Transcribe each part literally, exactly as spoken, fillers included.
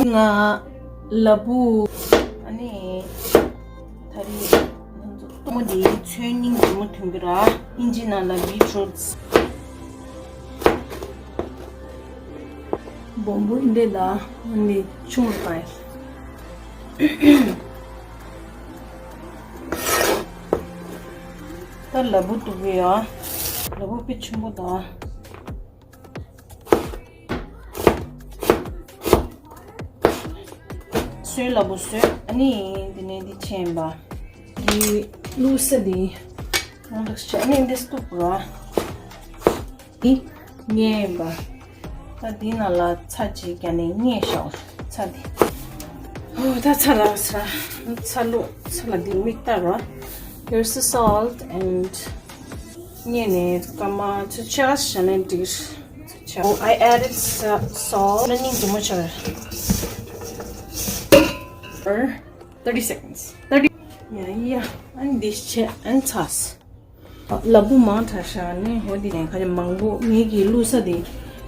ང་ལ་བུ། ཨ་ནི། ད་རེས་ང་ཚོ་ལྟད་མོ་འདི་ཚོའི་སྙིང་རྗེ་མོ་ཐོན་གི་ར། ཨིན་ཇི་ནང་ལ་བི་ཊི་རུཊ། སྦོམ་པོ་འདི་ལ་འདི་ཆུང་བ་པ། ད་ལ་བུ་འདུག་གི་ཡ། ལ་བུ་དཔེ་ཆེན་པོ་དང་། སོས་ལ་བུ་སོས། ཨ་ནི་འདི་ནས་འདི་ཆེན་པ། འདི་བླུགས་ས་འདི། ཨ་ནི་འདི་སྟུག་པོ་ར། འདི་ཉེ་པ། ད་འདི་ནང་ལ་ཚྭ་ཅིག་བརྒྱབ་ནས་མཉེ་བཞག་ཚྭ་འདི། ཨོ་ད་ཚྭ་རག་ས། ཚྭ་བླུགས་ཚྭ་ལ་འདི་མིག་ལྟ་ར། Here's the salt and མཉེ་ནས་སྐར་མ་ཚོ་ཆ་བྱས་ནས་འགྲིག Oh, I added sa- salt. ན་སྙིང་རྗེ་མོ་ཆགས། For thirty seconds. Thirty. ཡ་ཡ། ཨ་ནི་འདི་བྱས་ཨ་ནི་ཚར། ལ་བུ་མང་དྲགས་ཤག་ནི་འོ་འདི་ནས་ཁ་ཅིག་མང་པོ་ངེད་ཀྱི་བླུགས་ས་དེ་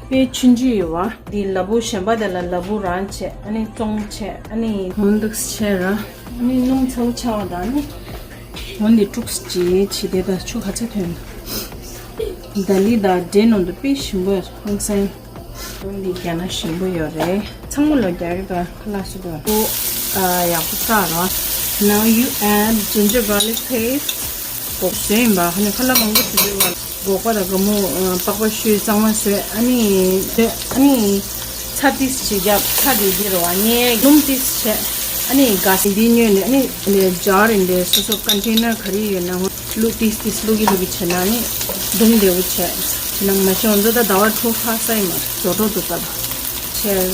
དཔེ་ཆུང་ཆུང་ཡོད་བ། འདི་ལ་བུ་གཞན་པ་དེ་ལ་ལ་བུ་རང་བྱས། ཨ་ནི་བཙོང་བྱས། ཨ་ནི་འོ་འདུག་བྱས་ར། ཨ་ནི་སྣུམ་ཚ་པོ་ཆགས་པ་དང་ནི། འོ་འདི་དཀྲུགས་ཅིག་བྱས་དེ་ད་ཆུ་ག་ཚོད་ཐོན། ད་ལི་ད་འབྲས་ནང་དུ་དཔེ་ཞིམ་པོ་ཧང་སང་། འོ་འདི་རྒྱག་ན་ཞིམ་པོ་ཡོད་རེད། ཚང་མ་ལོ་རྒྱག་གི་ད་ཁ་ལག་སུ་དུ། ཨོ། ཨ་ཡག་པོ་བཀྲ་རོ། Now you add ginger garlic paste. སྒོག་བཟོས་ཡིན་པ་ཧ་ནི་ཁ་ལག་མང་པོ་ཞིག་ཡོད་པ། སྒོག་པ་དང་སྒོག་མོ་ཨ་པགས་པ་བཤུས་གཙང་མ་བཟོས། ཨ་ནི་ཨ་ནི་ཚྭ་ཏིས་ཅིག་བརྒྱབ། ཚྭ་དེ་འདི་རུ་བ་ངས་སྣུམ་ཏིས་བྱས། ཨ་ནི་ག་སི་འདི་ཉོས་ནས་ཨ་ནི་ཇར་ཡིན་པས་སོ་སོ་ཀོན་ཊེ་ནར་ག་རེ་ཡོད་ན་ཧོ་བླུགས་ཏིས་ཏིས་བླུགས་ཀྱི་བླུགས་ཀྱི་བྱས་ན་ཨ་ནི་སྡུག་བདེ་བོ་བྱས། བྱས་ན་མ་ཤོང་འདི་ད་ཟླ་བ་དྲུག་ལྷག་ས་ཡིན་མ་རྫོ་འགྲོ་འདུག་ད་བྱས།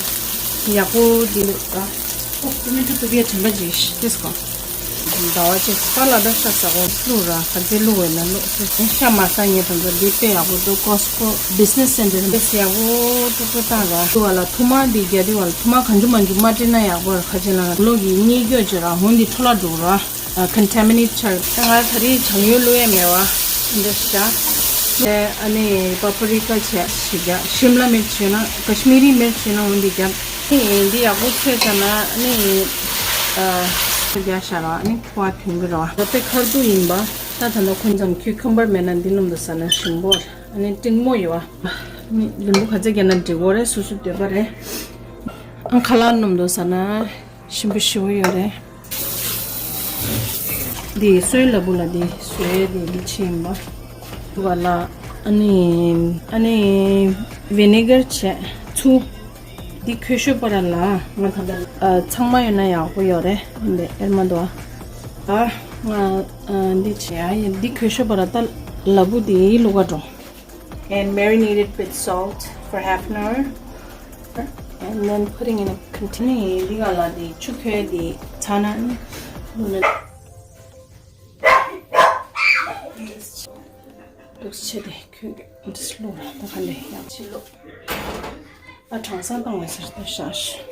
ཡག་པོ་འདི་ལུགས་ད། ཨོ་ཏི་མེ་ཊོ་ཏུ་བི་ཡ་དྲན་པ་ཅིག་ཤི་ཏིས་གོ། ཟླ་བ་གཅིག་པ་ལ་ད་ཤ་ཟ་གོ་བླུགས་ར་ག་ཚོད་བླུགས་འོས་ན་བླུགས་ཤ་མ་ཟ་ངེས་དང་ཚོ་འདི་དཔེ་ཡག་པོ་འདུག Costco Business Center དཔེ་ཡག་པོ་ཏུ་ཏུ་བཏང་ར། དུ་བ་ལ་ཐུ་མ་འདི་རྒྱ་དུ་བ་ལ་ཐུ་མ་གང་བྱུང་མ་བྱུང་མ་སྤྲད་ན་ཡག་པོ་ར་ཁ་ཅན་ལ་ལོ་གི་གཉིས་སྐྱོ་ཅི་ར་ཧོན་འདི་འཕྲོ་ལ་འགྲོ་ར། Contaminate ཆགས། ད་ང་ད་རེས་བྱང་ཡོལ་བླུགས་ཡས་མེད་བ། འདི་ཤ། དེ་ཨ་ནི་པ་པ་རི་ཀ་བྱས་ཤིག་རྒྱག་ཤིམ་ལ་མིར་བྱས་ན་ཀ་ཤི་མི་རི་མིར་བྱས་ན་འོན་ཏེ་རྒྱག་ཨེ་འདི་ཡག་པོ་ཚོས་ཙམ་ན་ཨ་ནི་ཨ་རྒྱག་ཤ་ར་ཨ་ནི་ཁོ་བ་ཐོན་གི་ར་བ། ད་དཔེ་ཁར་དུ་ཡིན་པ། ད་ད་ལྟ་ཁོ་ཙམ་ཁྱུ་ཁམ་བར་མེད་ན་འདི་ནུམ་དུ་ཟ་ན་ཞིམ་པོ་ཨ་ནི་སྤྲིང་མོ་ཡོད་བ། ཨ་ནི་ལིམ་བུ་ག་ཚད་རྒྱག་ན་འགྲིག་གོ་རེད། སོ་སོ་འདོད་པ་རེད། ཨ་ཁ་ལག་ནུམ་དུ་ཟ་ན། ཞིམ་པོ་ཞེ་པོ་ཡོད་རེད། འདི་སོན་ལ་བུ་ལ་འདི་སོས་འདི་འདི་ཆེན་པ། དུ་བ་ལ་ཨ་ནི་ཨ་ནི་ཝི་ནི་གར་བྱས་ཚུ། འདི་ཁོས་ཤོད་པ་ར་ལ་ང་ད་ལྟ་ཨ་ཚང་མ་ཡོད་ན་ཡག་པོ་ཡོད་རེད། འདི་ཨེར་མ་དུ་བ། ཨ་ང་ཨ་འདི་བྱས་ཨ་ཡ་འདི་ཁོས་ཤོད་པ་ར་ད་ལ་བུ་འདི་ལུག་ག་འགྲོ། And marinate it with salt for half an hour. And then putting in a container. འདི་ག་ལ་འདི་ཆུ་ཁོལ་འདི་ཚ་ན་ནི་ལུ་ན། འདུག་ཆེ་དེ་ཁོལ་གི་འདི་སླུ་ར་ད་ག་ལེ་ཡག་ཆེ་ལུ། ཨ་གྲང་ས་བཏང་བ་ཟེར་ཏེ་ཤ་ཤ།